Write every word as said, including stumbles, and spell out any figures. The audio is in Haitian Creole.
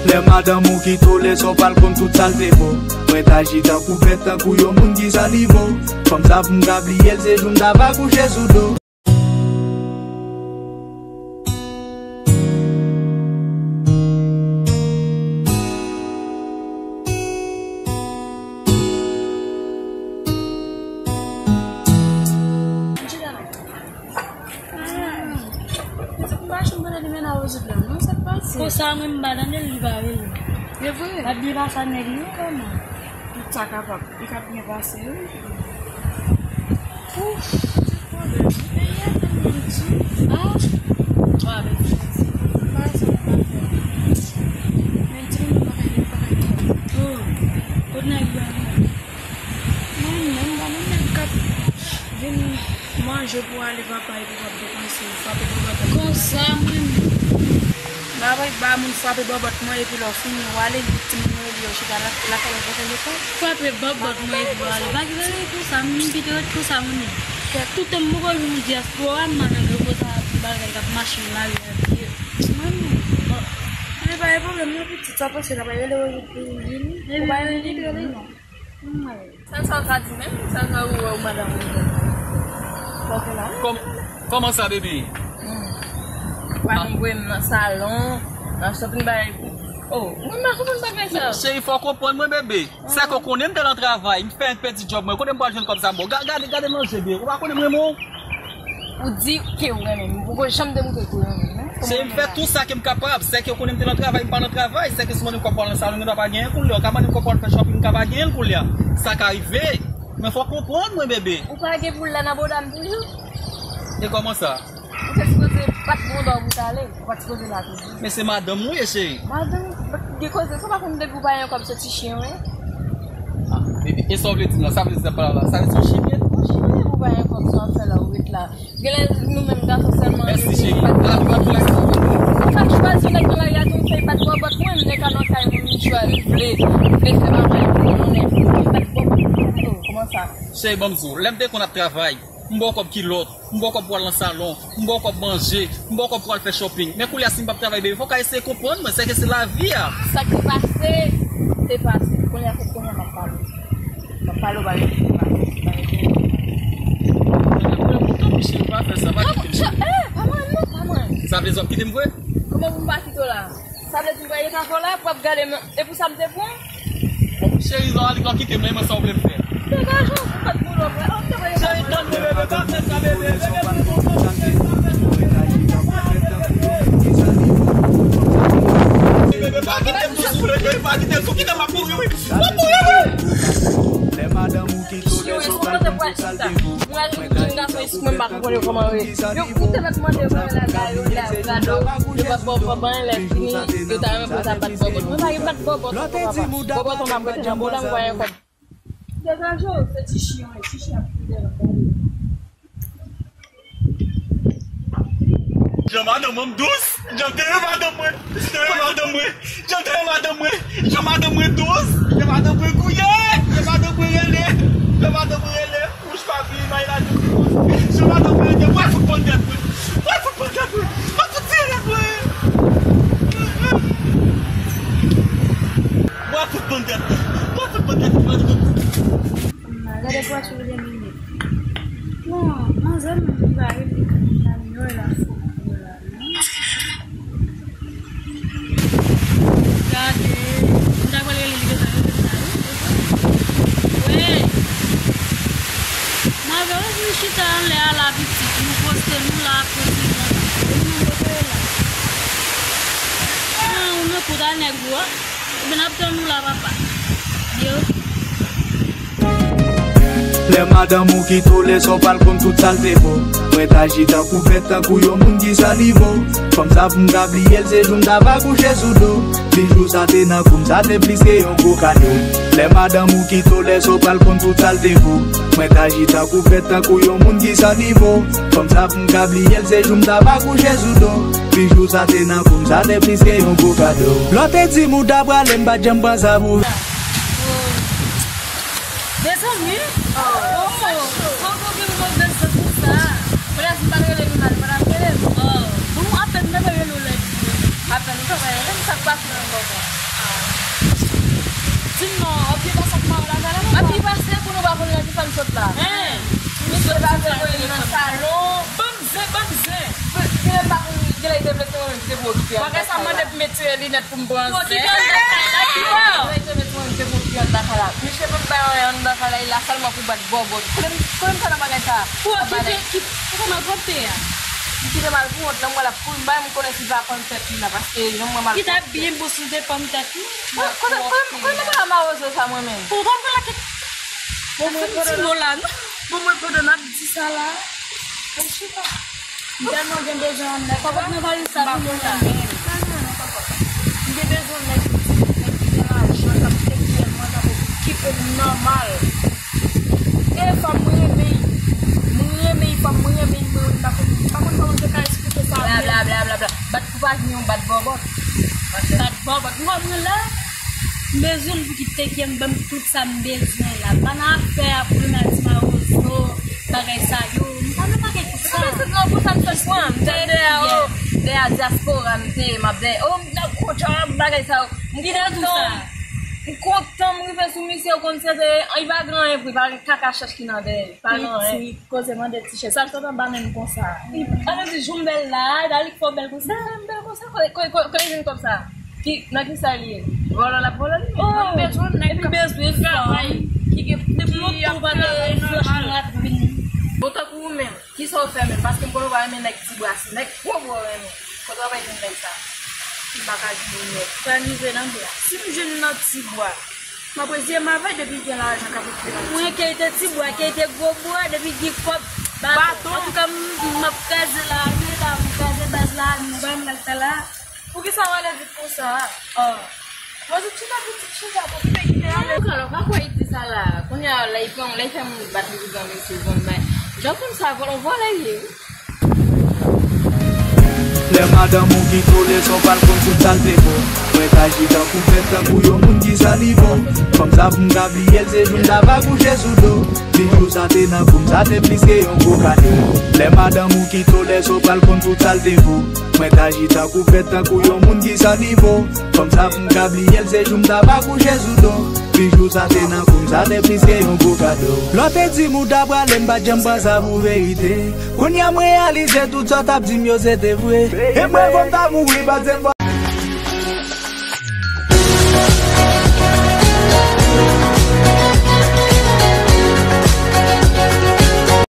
Lè madanm ou kite w, lè sa w pral konn tout sa l te vo. Mwen t aji tankou bèt, tankou yon moun ki san nivo. Fanm sa pou m ka bliye l, se jou m ta va kouche sou do. Ah, se pou machin pandan li mennen a rezoud la, non, sa k pase? Konsa, mwen, m pa tande l, li pa rele. E vre? L ap byen pase ak nèg li, wi, kòman? Tout sa kapab. Li ka byen pase, wi. Ouf, se pwoblèm. Peyi a tèlman di. Ah, wa, men, pa sa, pa fè. Men, di m pa ka, pa ka. Oh, kot nèg yo a? Mwen menm, ba moun nèg k ap vin manje pou ale, papa, epi w ap depanse, frape bòbòt. Konsa, mwen menm. Ba, ba, ba moun frape bòbòt mwen, epi lè w fini, w ale, timoun yo rele w chita la, lakay ou pa fè lekòl. Frape bòbòt mwen, epi w ale. Pa kite ret konsa, m kite ret konsa, mwen menm. Tout tan m poko jwenn yon dyaspora, m madanm yo konsa, bagay k ap mache nan lari a, pye. Mwen menm. Bon. Men pa gen pwoblèm, non, pitit, sa pase la, pa rele w pou w vini. Ou pa rele, rele, non. Sa, sa w ka di menm? Sa, sa ou wè ou madanm ou menm? Sa w fè la? Kòm-, kòman sa, baby? Hmm. Ou pa konprann nan salon, nan shopping bay. Oh, mwen pa konprann bagay sa. Cheri, fò w konprann mwen, bebe. Sa ke w konnen m te nan travay, m fè yon peti djòb mwen. Kote m pral jwenn kòb sa m ba w? Ga-, gade, gade manje, bebe. Ou pa konnen m renmen w? Ou di ke ou renmen m. Ou poko janm demontre ke ou renmen m, non? Cheri, m fè tou sa ke m kapab. Sèke ou konnen m te nan travay, m pa nan travay. Sèke si w mande m kòb pou al nan salon, m gen dwa pa genyen koulye a. Ou ka mande m kòb pou al fè shopping, m ka pa genyen l koulye a. Sa ka rive. Men fò w konprann mwen, bebe. Ou pa gen pou l la nan bouda m toujou? E kòman sa? Ou te sipoze bat bouda w pou w t ale. Ou pa t sipoze la toujou. Men se madanm ou ye, cheri. Madanm, gen koze, sa w pa konn depi w pa gen kòb soti chen, wi. Ah, bebe, e sa w vle di m la? Sa vle di sa pa la? Sa vle di yon chimyèt? Yon chimyèt, ou pa gen kòb, sa w ap fè la, ou ret la. Genlè nou menm gason sèlman. Mèsi, cheri. Lavi pa pou lè. Ou pa chwazi nèg nan lari a tou, fè bat bòbòt mwen, nèg a nan kay mwen, m chwazi, m vle, m vle fè bagay pou nou, nèg, bat bòbòt mwen. Oh, kòman sa? Cheri, ban m di w, lè m te konn ap travay, m ba w kòb kilòt, m ba w kòb pou al nan salon, m ba w kòb manje, m ba w kòb pou al fè shopping. Men koulye a, si m p ap travay, bebe, fò w ka eseye konprann mwen, sèke se lavi a. Sa ki pase, se pase. Kounye a, se kounye a m ap pale. M ap pale w, pa gen pwoblèm, pa gen pwoblèm. Tanpri, cheri, pa fè sa, pa kite m. Chè, eh, pa mwen, non, pa mwen. Sa vle di w ap kite m vre? Kòman pou m pa kite w la? Sa vle di m pa ye nan fò la, pou w ap gade m, e pou sa m te pran? Bon, cheri, zò a li pral kite m, men mwen sa w vle m fè? Degaje w, ou fèt pou lòt, wè. Cheri, tann mwen, bebe, pa fè sa, bebe, bebe, bebe, pa fè sa, bebe. Bebe, pa kite m sou, souple, cheri, pa kite m sou, kite m ap mouri, wi. M ap mouri, wi. Lè madanm ou kite w, lè sa w pral konn tout sa l te vo. Mwen, jèn gason isit, mwen, m pa konprann yo kòman yo ye. Yo, ou te mèt mande yo kòman la, la, yo, la, yo, gade yo, yo pa t ba w kòb anyen, lè fini, yo ta renmen pou yo ta bat bòbòt. Mwen pa gen bat bòbòt ankò, papa. Bòbòt, mwen pa prete nan bouda m, mwen pa gen kòb. Degaje w, se ti chen an, ti chen ap kriye la, gade. Jan madanm mwen dous, jan te renmen madanm mwen, te renmen madanm mwen, jan te renmen madanm mwen, jan madanm mwen dous, jan madanm mwen gouye, jan madanm mwen rele, jan madanm mwen rele, bouch pa vini, may la dous. Jan madanm mwen rele, mwen fout pran tèt mwen, mwen fout pran tèt mwen, mwen fout tire tèt mwen. Mwen fout pran tèt mwen, mwen fout pran tèt mwen, madanm mwen. Gade pwasyon de minit. Non, manzè m li pa rele nan miray la fò pou la non. Gade, m ta pral rele li deja rele la wi. Wi. Manzè ou vin chita anlè a la pitit, nou poste nou la poze nou. Ou nan kote la. Ah, ou nan kouta nèg ou a. Ebyen n ap tann ou la papa. Yo. Lè madanm ou kite w, lè sa w pral konn tout sa l te vo. Mwen t aji tankou bèt, tankou yon moun ki san nivo. Fanm sa pou m ka bliye l, se jou m ta va kouche sou do. Bijou sa te nan kou m, sa te plis ke yon gwo kado. Lè madanm ou kite w, lè sa w pral konn tout sa l te vo. Mwen t aji tankou bèt, tankou yon moun ki san nivo. Fanm sa pou m ka bliye l, se jou m ta va kouche sou do. Bijou sa te nan kou m, sa te plis ke yon gwo kado. Lè w te di m ou ta prale, m pa t janm pran sa pou. Mezanmi, oh, oh, oh, oh, gen movèz zan konsa. Mwen la di m pa t rele nou la, nou pa t ap rele m. Oh, bon, apèn m te rele w lè. Apèn ou travay, menm sa k pase nan kò mwen. Di m non, w ap byen pase ak mari w lakay la, non? M ap byen pase pou nou pa konn nan ki fè m sot la. Hein? Misye pa vle voye m nan salon. Ban m zen, ban m zen. Genlè m pa konn, genlè li te vle se mwen menm ki te pou okipe anndan kay la. Bagay sa mande pou m met linèt pou m pran zen. Pou okipe anndan kay la, ki bò? Genlè li te vle se mwen menm ki te pou okipe anndan kay la. Misye pa bay anyen anndan kay la, li la sèlman pou bat bòbòt. Kote m, kote m fè nan bagay sa? Pou okipe ki, pou malpwòpte a. M kite m al pou wont lan, m wè l ap kouri, m pa menm konnen si l pa pann tèt li la, paske jan m wè m al pou wont. Li t ap byen bon si l te pann tèt li. Kote, kote, kote m pral ak mawozo sa mwen menm? Ou pa pral ak Bon, mwen ti pandan mo la, non. Bon, mwen pandan n ap di sa la, mwen chita. M tèlman gen bezwen yon nèg. Papa, nan valiz sa pou mwen la. Non, non, non, papa. M gen bezwen yon nèg ki, nèg ki gen lajan, k ap teke mwen tankou ki okipe m nòmal. E fanm mwen renmen, mwen renmen fanm mwen renmen, mwen pa konn, pa konn kòman m te ka eksplike sa byen. Bla, bla, bla, bla, bla. Bat pou pa gen yon bat bòbòt. Bat bòbòt. Ou konprann la? M bezwen l pou ki teke m, ban m tout sa m bezwen la. Pa nan afè ap reme ak ti mawozo, bagay sa yo. M pa nan bagay konsa. Se pa se non pou sa m sot pran. M te dèyè, oh, dèyè dyaspora, m te, m ap dèyè, oh, m t ap kontan bagay sa yo. M kontan. M kontan m rive sou misye, ou konn se te, li pa gen anyen vre, pa gen kaka chèch ki nan dèyè, pa gen anyen. Koze mande ti chèch. Sa l sot anba men m konsa. Alò di jou m bèl la, dali k fè w bèl konsa. M bèl konsa, kote, kote, kote, kote l jwenn kòb sa? Ki, nan ki sa l ye? Vòlò l ap vòlò li menm. Oh, m bezwen nèg k ap travay, ki gen, ki ap travay nòmal. Bon, tankou ou menm, kisa w fè menm? Paske m konnen w pa renmen nèg ti bwa, se nèg gwo bwa w renmen. Kote w ap al jwenn nèg sa? M pa ka jwenn nèg. Sa rive nan bwa. Si m jwenn nan ti bwa, m ap rete m avè depi gen lajan k ap okipe m. Mwen ke l te ti bwa, ke l te gwo bwa, depi gen kòb, baton. Antouka, m, m ap kraze la, wi, la, m kraze baz la, m pa renmen nèg sa la. Poukisa w ale vit konsa? Oh. Mwen di chita pitit chita pou kite kite ale. Ou ka, ou ka kwè li di sa la. Kounye a, lè li pran, lè li fè moun bat li pou granmesi, ou konn bay. Jan w konn sa, vòlè, vòlè li ye, wi. Lè madanm ou kite w, lè sa w pral konn tout sa l te bon. Mwen t aji tankou bèt, tankou yon moun ki salivan. Fanm sa pou m ka bliye l, se jou m ta va kouche sou do. Bijou sa te nan kou m, sa te plis ke yon gwo kado. Lè madanm ou kite w, lè sa w pral konn tout sa l te vo. Mwen t aji tankou bèt, tankou yon moun ki san nivo. Fanm sa pou m ka bliye l, se jou m ta va kouche sou do. Bijou sa te nan kou m, sa te plis ke yon gwo kado. Lè w te di m ou ta prale, m pa t janm pran sa pou verite. Kounye a m reyalize tout sa w t ap di m yo se te vre. E m reve m ta mouri, pa t se